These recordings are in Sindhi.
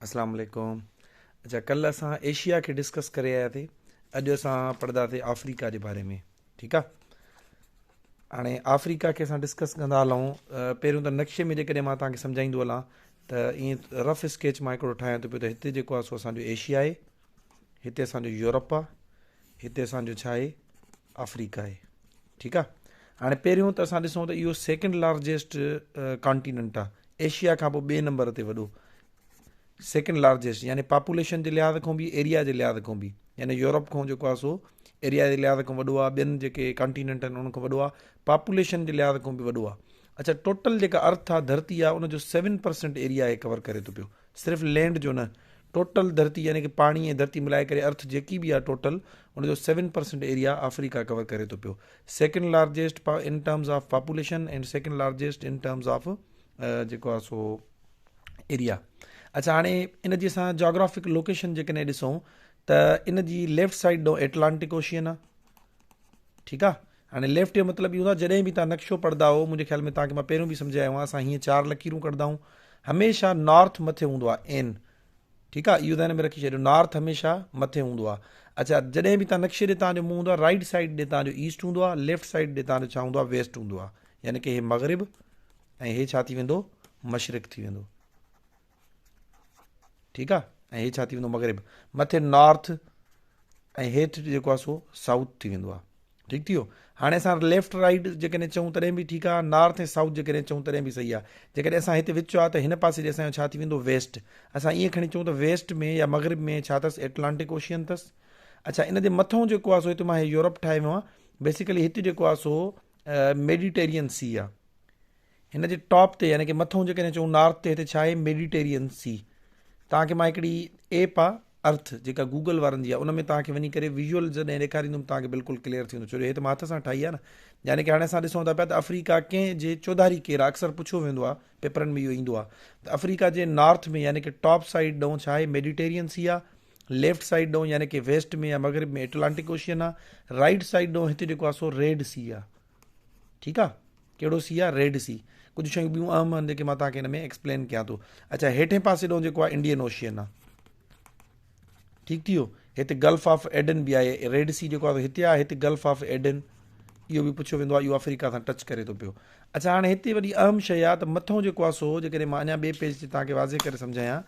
اسلام عليڪم اچا ڪل اسان ايشيا کي ڊسڪس ڪري آيا ٿي اڄ اسان پڙهندا ٿي آفريڪا جي باري ۾ ٺيڪ آ هاڻي آفريڪا کي اسان ڊسڪس ڪندا هلون پهريون ته نقشي ۾ جيڪڏهن مان توهان کي سمجهائيندو هلان ته ائين رف اسڪيچ مان هڪڙو ٺاهيان ٿو پيو ته هتي جيڪو آهي سو اسانجو ايشيا آهي هتي اسانجو يورپ آهي هتي اسانجو ڇا آهي آفريڪا آهي ٺيڪ آ هاڻي پهريون ته اسان ڏسون ته اهو سيڪنڊ لارجيسٽ ڪانٽيننٽ آ ايشيا کان پوء ٻئي نمبر تي وڏو سيڪنڊ لارجيسٽ يعني پاپوليشن جي لحاظ کان به ايريا جي لحاظ کان به يعني يورپ کان جيڪو آ سو ايريا جي لحاظ کان وڏو آ ٻين جيڪي ڪانٽيننٽ آهن انهن کان وڏو آ پاپوليشن جي لحاظ کان به وڏو آ اچھا ٽوٽل جيڪا ارٿ آ ڌرتي آ ان جو 7% ايريا هي ڪور ڪري ٿو پيو صرف لينڊ جو نه ٽوٽل ڌرتي يعني ڪي پاڻي ۽ ڌرتي ملائي ڪري ارٿ جيڪي به آ ٽوٽل ان جو 7% ايريا آفريڪا ڪور ڪري ٿو پيو second largest in terms of population and second largest in terms of جيڪو آ سو ايريا اچھا هاڻي ان جي اسان جاگرافڪ لوڪيشن جيڪڏهن ڏسون ته ان جي ليفٽ سائيڊ ڏانهن ايٽلانٽڪ اوشين آ ٺيڪ آ هاڻي ليفٽ جو مطلب اهو هوندو آهي جڏهن به توهان نقشو پڙهندا آهيو منهنجي خيال ۾ توهان کي مان پهريون به سمجهايو آهي اسان هيئن چار لڪيرون ڪڍندا آهيون هميشه نارٿ مٿي هوندو آهي اين ٺيڪ آهي اهو ذهن ۾ رکي ڇڏيو نارٿ هميشه مٿي هوندو آهي اچھا جڏهن به توهان نقشي ڏي توهان جو منهن هوندو آهي رائٽ سائيڊ ڏي توهان جو ايسٽ هوندو آهي ليفٽ سائيڊ ڏي توهان جو ڇا هوندو آهي ويسٽ هوندو آهي يعني ڪي هي مغرب ۽ هي ڇا ٿي ويندو مشرق ٿي ويندو ٺيڪ آ ۽ هي ڇا ٿي ويندو مغرب مٿي نارٿ ۽ هيٺ جيڪو آ سو سائوٿ ٿي ويندو آ ٺيڪ ٿي ويو هاڻي اسان ليفٽ رائٽ جيڪڏهن چئون تڏهن به ٺيڪ آ نارٿ ۽ سائوٿ جيڪڏهن چئون تڏهن به صحيح آ جيڪڏهن اسان هتي وچ آ ته هن پاسي ڏي اسان جو ڇا ٿي ويندو ويسٽ اسان ائين کڻي چئون ته ويسٽ ۾ يا مغرب ۾ ڇا اٿس ايٽلانٽڪ اوشين اٿس اچھا ان جي مٿون جيڪو آ سو هتي مان هي يورپ ٺاهي ويو آ بيسيڪلي هتي جيڪو آ سو ميڊيٽيرين سي آ هن جي ٽاپ تي يعني ڪي مٿئون جيڪڏهن چئون نارٿ تي هتي ڇا آهي ميڊيٽيرين سي توهان کي مان هڪڙي ايپ آ ارٿ جيڪا گوگل وارن جي آ ان ۾ توهان کي وڃي ڪري ويزوئل جڏهن ڏيکاريندم توهان کي بلڪل ڪليئر ٿي ويندو ڇو جو هي ته مان هٿ سان ٺاهي آ نه يعني ڪي هاڻي اسان ڏسون ٿا پيا ته آفريڪا ڪنهن جي چوڌاري ڪير آ اڪثر پڇيو ويندو آ پيپرن ۾ اهو ايندو آ ته آفريڪا جي نارٿ ۾ يعني ڪي ٽاپ سائيڊ ڏانهن ڇا آهي ميڊيٽيرين سي آ ليفٽ سائيڊ ڏانهن يعني ڪي ويسٽ ۾ يا مغرب ۾ ايٽلانٽڪ اوشين آ رائٽ سائيڊ ڏانهن هتي جيڪو آ سو ريڊ سي آ ٺيڪ آ ڪهڙو سي آ ريڊ سي ڪجهه شيون ٻيون اهم آهن جيڪي مان توهان کي هن ۾ ايڪسپلين ڪيان ٿو اچها هيٺين پاسي ڏانهن جيڪو آ انڊين اوشين آ ٺيڪ ٿي ويو هتي گلف آف ايڊن به آهي ريڊ سي جيڪو آ هتي آ هتي گلف آف ايڊن اهو به پڇيو ويندو آ اهو آفريڪا سان ٽچ ڪري ٿو پيو اچها هاڻي هتي وڏي اهم شيء آ ته مٿو جيڪو آ سو جيڪڏهن مان اڃا ٻئي پيج تي توهان کي واضح ڪري سمجهايان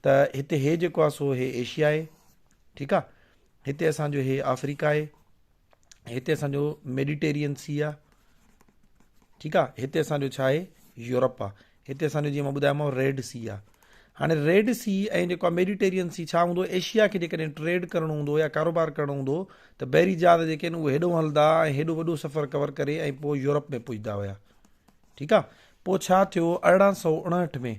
ته هتي هي جيڪو آ سو هي ايشيا آهي ٺيڪ آ هتي اسانجو هي آفريڪا آهي هتي اسان جو ميڊيٽيرين سي آ ٺيڪ آ هتي اسان جو ڇا آهي يورپ آ هتي اسان جو جيئن مان ٻڌايومانو ريڊ سي آ هاڻي ريڊ سي ۽ جيڪو آ ميڊيٽيرين سي ڇا هوندو ايشيا کي جيڪڏهن ٽريڊ ڪرڻو هوندو يا ڪاروبار ڪرڻو هوندو ته بحري جهاز جيڪي آهن اهي هيڏو هلندا ۽ هيڏو وڏو سفر ڪور ڪري ۽ پوء يورپ ۾ پڄندا هيا ٺيڪ آ پوء ڇا ٿيو 1859 ۾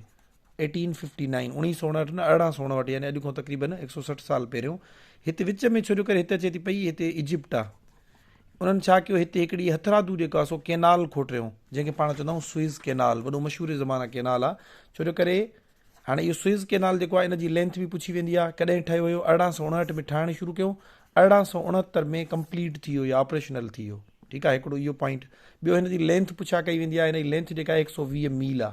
1859، 1959 نه 1859 يعني اڄ کان تقريبن 160 سال پهريون هتي وچ ۾ ڇو جو ڪري هتي اچي ٿي پئي هتي ايجپٽ آ انهن ڇا ڪيو هتي هڪڙي هٿرادو جيڪو آ سو ڪينال کوٽريو جنهن کي پاڻ چوندا آهيون سوئز ڪينال وڏو مشهور زمانه ڪينال آ ڇو جو ڪري هاڻي اهو سوئز ڪينال جيڪو آ ان جي لينٿ به پڇي ويندي آ ڪڏهن ٺهيو هيو 1859 ۾ ٺاهڻ شروع ڪيو 1869 ۾ ڪمپليٽ ٿي ويو يا آپريشنل ٿي ويو ٺيڪ آ هڪڙو اهو پوائنٽ ٻيو هن جي لينٿ پڇا ڪئي ويندي آ هن جي لينٿ جيڪا آهي 120 ميل آ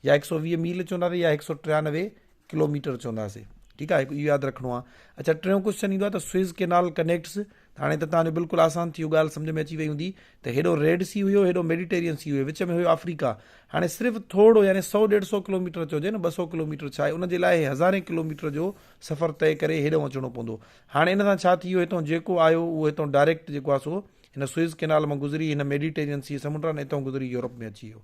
يا هڪ سو ويهه ميل چونداسين يا هڪ سو ٽيانوي ڪلوميٽر چونداسين ٺيڪ آهي اهو ياد رکڻو آهي اچھا ٽيون ڪوشچن ايندو آهي ته سوئز ڪينال ڪنيڪٽس هاڻي ته تهان جو بلڪل آسان ٿي ويو ڳالهه سمجھ ۾ اچي وئي هوندي ته هيڏو ريڊ سي هيو هيڏو ميڊيٽيرين سي هيو وچ ۾ هيو آفريڪا هاڻي صرف ٿورو يعني سو ڏيڍ سو ڪلوميٽر چئجي نه ٻه سو ڪلوميٽر ڇا آهي ان جي لاء هزارين ڪلوميٽر جو سفر طئي ڪري هيڏو اچڻو پوندو هاڻي ان سان ڇا ٿي ويو هتان جيڪو آيو اهو هتان ڊائريڪٽ جيڪو آهي سو هن سوئز ڪينال مان گذري هن ميڊيٽيرين سي سمنڊ آهي هتان گذري يورپ ۾ اچي ويو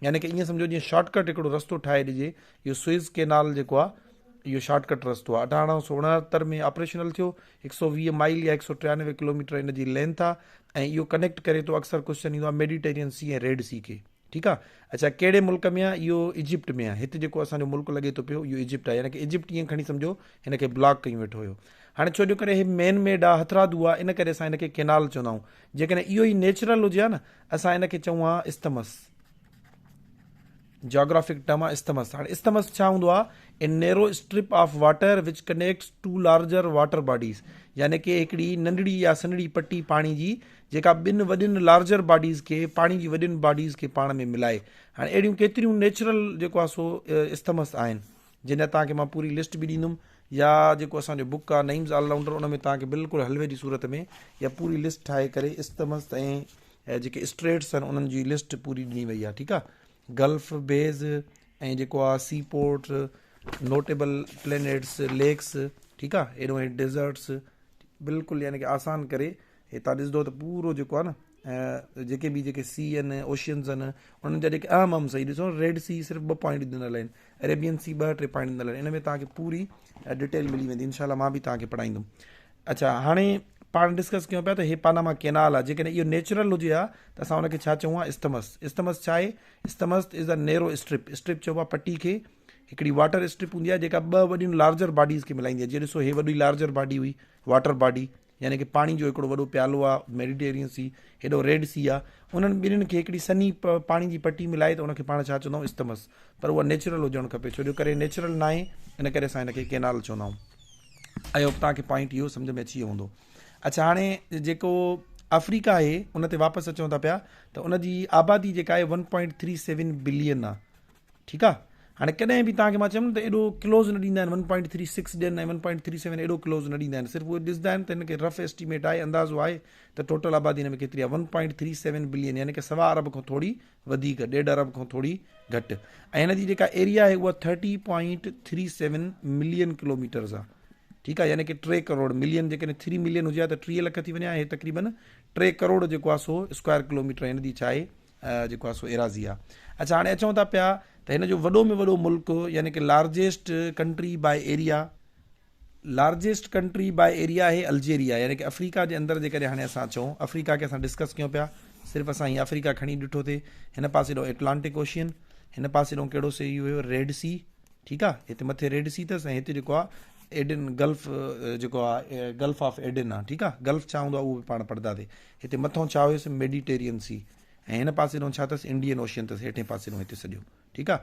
يعني ڪه ائين سمجهو جيئن شارٽ ڪٽ هڪڙو رستو ٺاهي ڏجي اهو سوئز ڪينال جيڪو آهي اهو شارٽ ڪٽ رستو آهي 1869 ۾ آپريشنل ٿيو 120 مائل يا 193 ڪلوميٽر ان جي لينٿ آهي ۽ اهو ڪنيڪٽ ڪري ٿو اڪثر ڪوشچن ايندو آهي ميڊيٽيرين سي ۽ ريڊ سي کي ٺيڪ آهي اچھا ڪهڙي ملڪ ۾ آهي اهو ايجپٽ ۾ آهي هت جيڪو اسان جو ملڪ لڳي ٿو پيو اهو ايجپٽ آهي يعني ڪه ايجپٽ ائين کڻي سمجهو هن کي بلاڪ ڪيون ويٺو هيو هاڻي ڇو جو ڪري هي مين ميڊ آهي هٿرادو آهي ان ڪري اسان هن کي ڪينال چوندا آهيون جيڪڏهن اهو ئي نيچرل هجي ها نه اسان ان کي چئون ها استمس. جاگرافڪ ٽرم آ استمس. هاڻي استمس ڇا هوندو آ؟ A narrow strip of water which connects two larger water bodies يعني ڪي هڪڙي ننڍڙي يا سنهڙي پٽي پاڻي جي جيڪا ٻن وڏين لارجر باڊيز کي پاڻي جي وڏين باڊيز کي پاڻ ۾ ملائي. هاڻي اهڙيون ڪيتريون نيچرل جيڪو آ سو استمس آهن. جنهن جا توهان کي مان پوري لسٽ به ڏيندم يا جيڪو اسان جو بڪ آ نعيمز آل رائونڊر ان ۾ توهان کي بلڪل حلوي جي صورت ۾ يا پوري لسٽ ٺاهي ڪري استمس ۽ جيڪي اسٽريٽس آهن انهن جي لسٽ پوري ڏني وئي آ ٺيڪ آ گلف بيز ۽ جيڪو آ sea port notable planets lakes ٺيڪ آ ايڏو ۽ ڊيزرٽس بلڪل يعني ڪي آسان ڪري هي تان ڏسندو ته پورو جيڪو آ نه جيڪي به جيڪي سي آهن اوشنز آهن انهن جا جيڪي اهم اهم سي ڏسو ريڊ سي صرف ٻه پوائنٽ ڏنل آهن اريبين سي ٻه ٽي پوائنٽ ڏنل آهن ان ۾ توهان کي پوري ڊيٽيل ملي ويندي انشاء الله مان به توهان کي پڙهائيندم اڇا هاڻي پاڻ ڊسڪس ڪيون پيا ته هي پاناما ڪينال آهي جيڪڏهن اهو نيچرل هجي ها ته اسان ان کي ڇا چئون ها استمس استمس ڇا آهي isthmus is a narrow strip strip چئبو آهي پٽي کي هڪڙي واٽر اسٽرپ هوندي آهي جيڪا ٻه وڏيون لارجر باڊيز کي ملائيندي آهي جيئن ڏسو هي وڏي لارجر باڊي هئي واٽر باڊي يعني ڪه پاڻي جو هڪڙو وڏو پيالو آ ميڊيٽيرين سي هيڏو ريڊ سي آ انهن ٻنهين کي هڪڙي سنهي پاڻي جي پٽي ملائي ته ان کي پاڻ ڇا چوندا آهيون استمس پر اها نيچرل هجڻ کپي ڇو جو ڪري نيچرل ناهي ان ڪري اسان هن کي ڪينال چوندا آهيون I hope توهان کي پوائنٽ اهو سمجھ ۾ اچي ويو هوندو اڇا هاڻي جيڪو آفريڪا آهي ان تي واپس اچون ٿا پيا ته ان جي آبادي جيڪا آهي 1.37 بلين آ ٺيڪ آ هاڻي ڪڏهن به توهان کي مان چيم نه ته ايڏو ڪلوز نه ڏيندا آهن ون پوائنٽ ٿري سڪس ڏين ۽ ون پوائنٽ ٿري سيون ايڏو ڪلوز نه ڏيندا آهن صرف اهي ڏسندا آهن ته هن کي رف ايسٽيميٽ آهي اندازو آهي ته ٽوٽل آبادي هن ۾ ڪيتري آهي one point three seven billion يعني ڪه سوا ارب کان ٿوري وڌيڪ ڏيڍ ارب کان ٿوري گهٽ ۽ هن جي جيڪا ايريا آهي اها thirty point three seven million kilometres آهي ٺيڪ آهي يعني ڪه ٽي ڪروڙ ملين جيڪڏهن ٿري ملين هجي ها ته 30 لک ٿي وڃي ها هي تقريبن ٽي ڪروڙ جيڪو آهي سو اسڪوائر ڪلوميٽر هن جي ڇا آهي جيڪو آهي سو ايراضي آهي. اڇا هاڻي اچون ٿا پيا ته هن جو وڏو ۾ وڏو ملڪ يعني ڪه largest country by area largest country by area آهي الجيريا يعني ڪه آفريڪا جي اندر جيڪڏهن هاڻي اسان اچون آفريڪا کي اسان ڊسڪس ڪيون پيا صرف اسان هي آفريڪا کڻي ڏٺو ٿي هن پاسي ڏو ايٽلانٽڪ اوشين هن پاسي ڏو ڪهڙو سي هيو ريڊ سي ٺيڪ آ هتي مٿي ريڊ سي اٿس ۽ هتي جيڪو آ ايڊن گلف جيڪو آ گلف آف ايڊن آ ٺيڪ آ گلف ڇا هوندو آ اهو به پاڻ پڙهنداسي هتي مٿو ڇا هيس ميڊيٽيرين سي ۽ هن پاسي ڏانهن ڇا اٿس انڊين اوشين اٿس هيٺين پاسي ڏانهن هتي سڄو ٺيڪ آ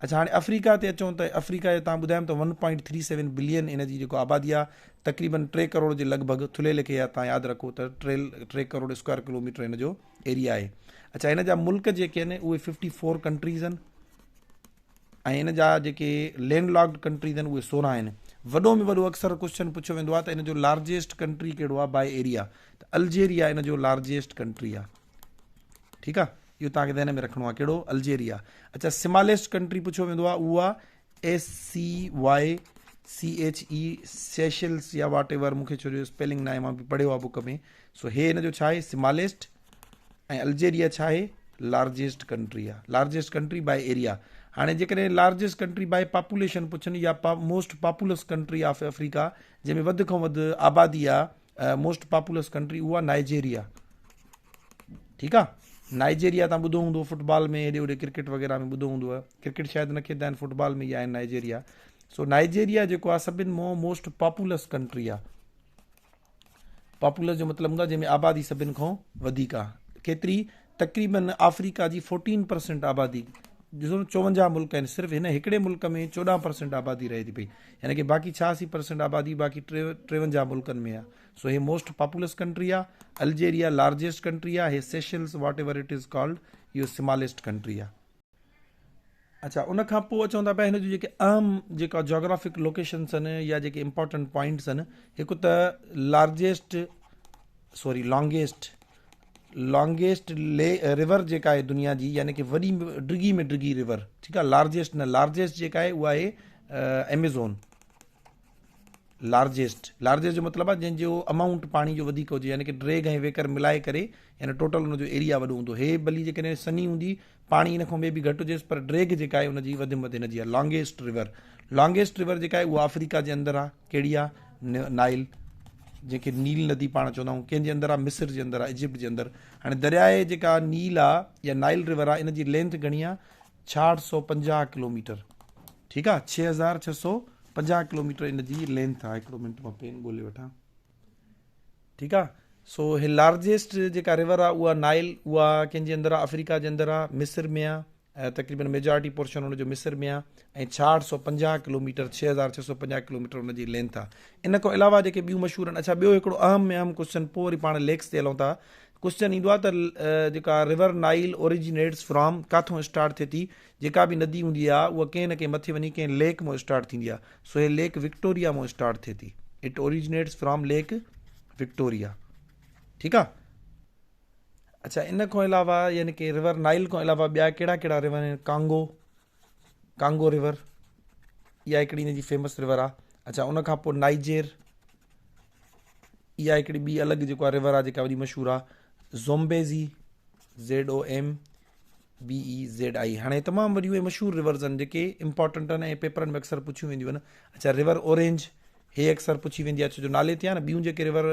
اڇا هاڻي آفريڪا تي اچون ته آفريڪا جو تان ٻڌايم ته 1.37 بلين ان جي جيڪو آبادي آ تقريبن 3 ڪروڙ جي لڳ ڀڳ ٿلهي ليکي يا تان ياد رکو ته 3 3 ڪروڙ اسڪوائر ڪلوميٽر هن جو ايريا آهي اڇا هن جا ملڪ جيڪي آهن اهي 54 ڪنٽريز آهن ۽ ان جا جيڪي لينڊ لاڪڊ ڪنٽريز آهن اهي 16 آهن. وڏو ۾ وڏو اڪثر ڪوسچن پڇيو ويندو آهي ته ان جو لارجيسٽ ڪنٽري ڪهڙو آهي باء ايريا ته الجيريا ان جو لارجيسٽ ڪنٽري آهي ٺيڪ آهي اهو توهان کي ذهن ۾ رکڻو آهي ڪهڙو الجيريا اچها سماليسٽ ڪنٽري پڇيو ويندو آهي اهو آهي S C Y C H E Seychelles يا واٽ ايور مونکي ڇو جو اسپيلنگ ناهي مان به پڙهيو آهي بڪ ۾ سو هي ان جو ڇا آهي سماليسٽ ۽ الجيريا ڇا آهي لارجيسٽ ڪنٽري آهي لارجيسٽ ڪنٽري باء ايريا هاڻي جيڪڏهن لارجيسٽ ڪنٽري باء پاپوليشن پڇن يا most populous country of Africa جنهن ۾ وڌ کان وڌ آبادي آهي موسٽ پاپولس ڪنٽري اها نائجيريا ٺيڪ آهي نائجيريا تان ٻڌو هوندو فٽبال ۾ هيڏي هوڏي ڪرڪيٽ وغيره ۾ ٻڌو هوندو ڪرڪيٽ شايد نه کيڏندا آهن فٽبال ۾ ئي آهن نائجيريا سو نائجيريا جيڪو آهي سڀن مون موسٽ پاپولس ڪنٽري آهي پاپولس جو مطلب هوندو آهي جنهن ۾ آبادي سڀن کان وڌيڪ آهي ڪيتري تقريبن آفريڪا جي فورٽين پرسنٽ آبادي ڏسو نه چوونجاهه ملڪ آهن صرف هن هڪڙي ملڪ ۾ چوڏهن پرسنٽ آبادي رهي ٿي پئي يعني ڪي باقي ڇهاسي پرسنٽ آبادي باقي ٽيونجاهه ملڪن ۾ آهي سو هي موسٽ پاپولس ڪنٽري آهي الجيريا لارجيسٽ ڪنٽري آهي هي Seychelles whatever it is called اهو سماليسٽ ڪنٽري آهي اڇا ان کان پوء اچون ٿا پيا هن جون جيڪي اهم جيڪا جاگرافڪ لوڪيشنس آهن يا جيڪي امپورٽنٽ پوائنٽس آهن هڪ ته لارجيسٽ سوري لانگيسٽ لانگيسٽ لي ريور جيڪا آهي دنيا جي يعني کہ وڏي ڊگهي ۾ ڊگهي ريور ٺيڪ آهي لارجيسٽ نه لارجيسٽ جيڪا آهي اها آهي ايميزون لارجيسٽ لارجيسٽ جو مطلب آهي جنهن جو امائونٽ پاڻي جو وڌيڪ هجي يعني ڪي ڊريگ ۽ ويڪر ملائي ڪري يعني ٽوٽل ان جو ايريا وڏو هوندو هي ڀلي جيڪڏهن سنهي هوندي پاڻي ان کان ٻي به گهٽ هجيس پر ڊريگ جيڪا آهي ان جي وڌ ۾ وڌ هن جي آهي لانگيسٽ ريور لانگيسٽ ريور جيڪا آهي اها آفريڪا جي اندر آهي ڪهڙي آهي نائل جنهن کي نيل ندي پاڻ چوندا آهيون ڪنهن جي اندر آهي مصر جي اندر آهي ايجپٽ جي اندر هاڻي درياء جيڪا نيل آهي يا نائل ريور آهي ان جي لينٿ گهڻي آهي 6650 ڪلوميٽر ٺيڪ آ 6650 ڪلوميٽر ان جي لينٿ آ هڪڙو منٽ مان پين ڳولي وٺان ٺيڪ آ سو هي لارجيسٽ جيڪا ريور آ اها نائل اها ڪنهن جي اندر آ آفريڪا جي اندر آ مصر ۾ آ تقريبن ميجارٽي پورشن ان جو مصر ۾ آ ۽ 6650 ڪلوميٽر 6650 ڪلوميٽر ان جي لينٿ آ ان کان علاوه جيڪي ٻيون مشهور آهن اڇا ٻيو هڪڙو اهم ۾ اهم ڪوشچن پوء وري پاڻ ليڪس تي هلون ٿا ڪوسچن ايندو آهي ته جيڪا ريور نائل اوريجينيٽس فرام ڪاٿون اسٽارٽ ٿئي ٿي جيڪا به ندي هوندي آهي اها ڪنهن نه ڪنهن مٿي وڃي ڪنهن ليڪ مون اسٽارٽ ٿيندي آهي سو هي ليڪ وڪٽوريا مون اسٽارٽ ٿئي ٿي it originates from Lake Victoria ٺيڪ آهي اچھا ان کان علاوه يعني ڪي ريور نائل کان علاوه ٻيا ڪهڙا ڪهڙا ريور آهن ڪانگو ڪانگو ريور اها هڪڙي هن جي فيمس ريور آهي اچھا ان کان پوء نائجير اها هڪڙي ٻي الڳ جيڪو آهي ريور آهي جيڪا وڏي مشهور آهي Zambezi Z O M B E Z I هاڻي تمام وڏيون ۽ مشهور ريورز آهن جيڪي امپورٽنٽ آهن ۽ پيپرن ۾ اڪثر پڇيون وينديون آهن اچھا ريور اورينج هي اڪثر پڇي ويندي آهي ڇو جو نالي تي آهي نه ٻيون جيڪي ريور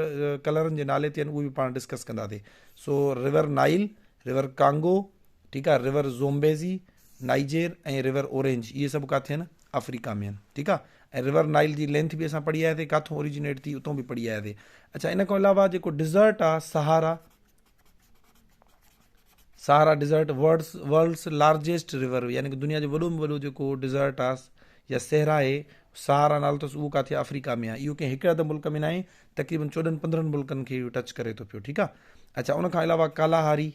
ڪلرن جي نالي تي آهن اهي به پاڻ ڊسڪس ڪنداسين سو ريور نائل ريور ڪانگو ٺيڪ آهي ريور زومبيزي نائجير ۽ ريور اورينج اهي سڀ ڪاٿي آهن آفريڪا ۾ آهن ٺيڪ آهي ۽ ريور نائل جي لينٿ به اسان پڙهي آياسي ڪاٿون اوريجنيٽ ٿي اتون به پڙهي آياسي اچھا ان کان علاوه جيڪو ڊيزرٽ آهي Sahara Sahara desert world's world's largest river يعني کہ دنيا جو وڏو ۾ وڏو جيڪو ڊيزرٽ آهي يا صحرا آهي سهارا نالو اٿس اهو ڪاٿي آفريڪا ۾ آهي اهو ڪنهن هڪ اڌ ملڪ ۾ ناهي تقريبن چوڏهن پندرهن ملڪن کي اهو ٽچ ڪري ٿو پيو ٺيڪ آهي اچھا ان کان علاوه ڪالاهاري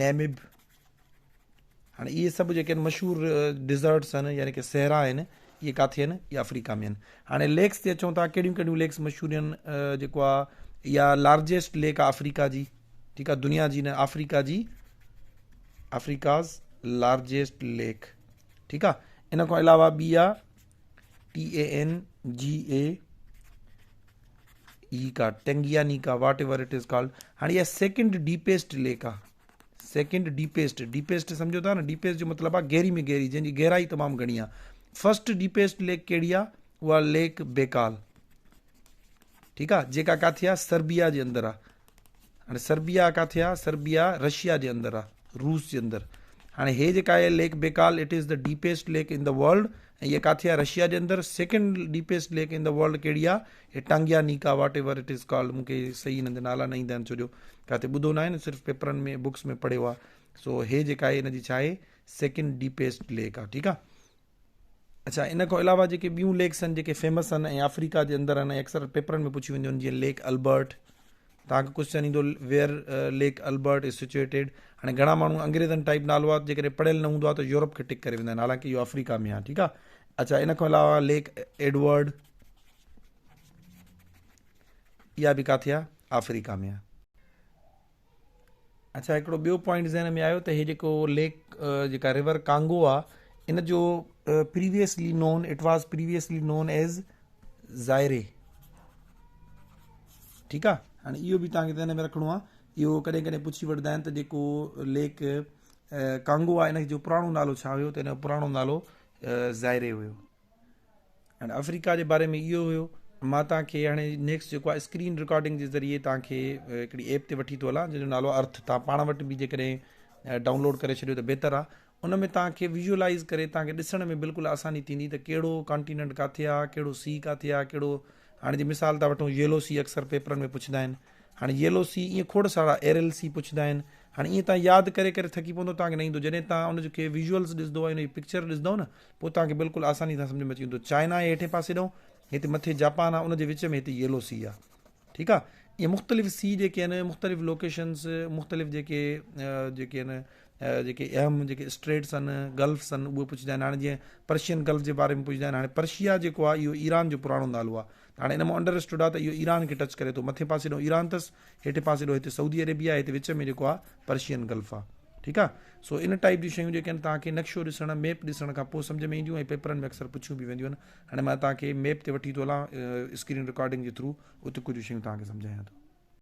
نيمب هاڻي اهي سڀ جيڪي آهن مشهور ڊيزرٽس آهن يعني ڪي صحرا آهن اهي ڪاٿي آهن اهي آفريڪا ۾ آهن هاڻي ليڪس تي اچون ٿا ڪهڙيون ڪهڙيون ليڪس مشهور آهن جيڪو آهي اها لارجيسٽ ليڪ آهي آفريڪا جي ٺيڪ آهي دنيا جي نه آفريڪا جي آفريڪاز لارجيسٽ ليڪ ٺيڪ آهي ان کان علاوه ٻي آهي ٽي اي اين جي اي اي ڪا Tanganyika whatever it is called هاڻي اها سيڪنڊ ڊيپيسٽ ليڪ آ سيڪنڊ ڊيپيسٽ ڊيپيسٽ سمجھو ٿا نه ڊيپيسٽ جو مطلب آ گهري ۾ گهري جنهن جي گهرائي تمام گهڻي آ فرسٽ ڊيپيسٽ ليڪ ڪهڙي آ اها ليڪ بيڪال ٺيڪ آ جيڪا ڪاٿي آ سربيا جي اندر آ هاڻي سربيا ڪاٿي آ سربيا رشيا جي اندر آ روس جي اندر هاڻي هي جيڪا آهي Lake Baikal it is the deepest lake in the world ۽ هي ڪاٿي آ رشيا جي اندر second deepest lake in the world ڪهڙي آ هي Tanganyika whatever it is called مونکي صحيح هنن جا نالا نه ايندا آهن ڇو جو ڪاٿي ٻڌو نه آهي نه صرف پيپرن ۾ بڪس ۾ پڙهيو آ سو هي جيڪا آهي هن جي ڇا آهي سيڪنڊ ڊيپيسٽ ليڪ آ ٺيڪ آ اڇا ان کان علاوه جيڪي ٻيون ليڪس آهن جيڪي فيمس آهن ۽ آفريڪا جي اندر آهن ۽ اڪثر پيپرن ۾ پڇيون وينديون آهن جيئن ليڪ البرٽ توهان کي ڪوشچن ايندو where Lake Albert is situated هاڻي گهڻا ماڻهو انگريزن ٽائپ نالو آهي جيڪڏهن پڙهيل نه هوندو آهي ته يورپ کي ٽڪ ڪري ويندا آهن حالانڪه اهو آفريڪا ۾ آهي ٺيڪ آهي اڇا ان کان علاوه ليڪ ايڊورڊ اها به ڪاٿي آهي آفريڪا ۾ آهي اڇا هڪڙو ٻيو پوائنٽ ذهن ۾ آيو ته هي جيڪو ليڪ جيڪا ريور ڪانگو آ ان جو previously known it was previously known as Zaire ٺيڪ آ هاڻي اهو به توهان کي ذهن ۾ رکڻو آ اهو ڪڏهن ڪڏهن پڇي وٺندا آهن ته جيڪو ليڪ ڪانگو آ ان جو پراڻو نالو ڇا هيو ته ان جو پراڻو نالو زائري هيو هاڻي آفريڪا جي باري ۾ اهو هيو مان توهان کي هاڻي نيڪسٽ جيڪو آهي اسڪرين رڪارڊنگ جي ذريعي توهان کي هڪڙي ايپ تي وٺي ٿو هلان جنهن جو نالو آهي ارٿ توهان پاڻ وٽ به جيڪڏهن ڊائونلوڊ ڪري ڇڏيو ته بهتر آهي ان ۾ توهان کي ويزولائز ڪري توهان کي ڏسڻ ۾ بلڪل آساني ٿيندي ته ڪهڙو ڪانٽيننٽ ڪاٿي آهي ڪهڙو سي ڪاٿي آهي ڪهڙو هاڻي جي مثال ٿا وٺون ييلو سي اڪثر پيپرن ۾ پڇندا آهن هاڻي ييلو سي ائين کوڙ سارا ايرل سي پڇندا آهن هاڻي ائين توهان ياد ڪري ڪري ٿڪي پوندو توهان کي نه ايندو جڏهن توهان ان کي ويزولز ڏسندو ۽ ان جي پڪچر ڏسندو نه پوء توهان کي بلڪل آساني سان سمجھ ۾ اچي ويندو چائنا آهي هيٺين پاسي ڏانهن هتي مٿي جاپان آهي ان جي وچ ۾ هتي ييلو سي آهي ٺيڪ آهي ائين مختلف سي جيڪي آهن مختلف لوڪيشنز مختلف جيڪي جيڪي آهن جيڪي اهم جيڪي اسٽريٽس آهن گلفس آهن اهي پڇندا آهن هاڻي جيئن پرشين گلف جي باري ۾ پڇندا آهن هاڻي پرشيا جيڪو آهي اهو ايران جو پراڻو نالو آهي هاڻي ان مان انڊر اسٽوڊ آهي ته اهو ايران کي ٽچ ڪري ٿو مٿي پاسي ڏانهن ايران اٿس هيٺين پاسي ڏانهن هتي سعودي عربيه آهي هتي وچ ۾ جيڪو آهي پرشين گلف آهي ٺيڪ آهي سو ان ٽائپ جون شيون جيڪي آهن توهان کي نقشو ڏسڻ ميپ ڏسڻ کان پوء سمجھ ۾ اينديون ۽ پيپرن ۾ اڪثر پڇيون به وينديون آهن هاڻي مان توهان کي ميپ تي وٺي ٿو هلان اسڪرين رڪارڊنگ جي ٿرو اتي ڪجهه شيون توهان کي سمجهايان ٿو.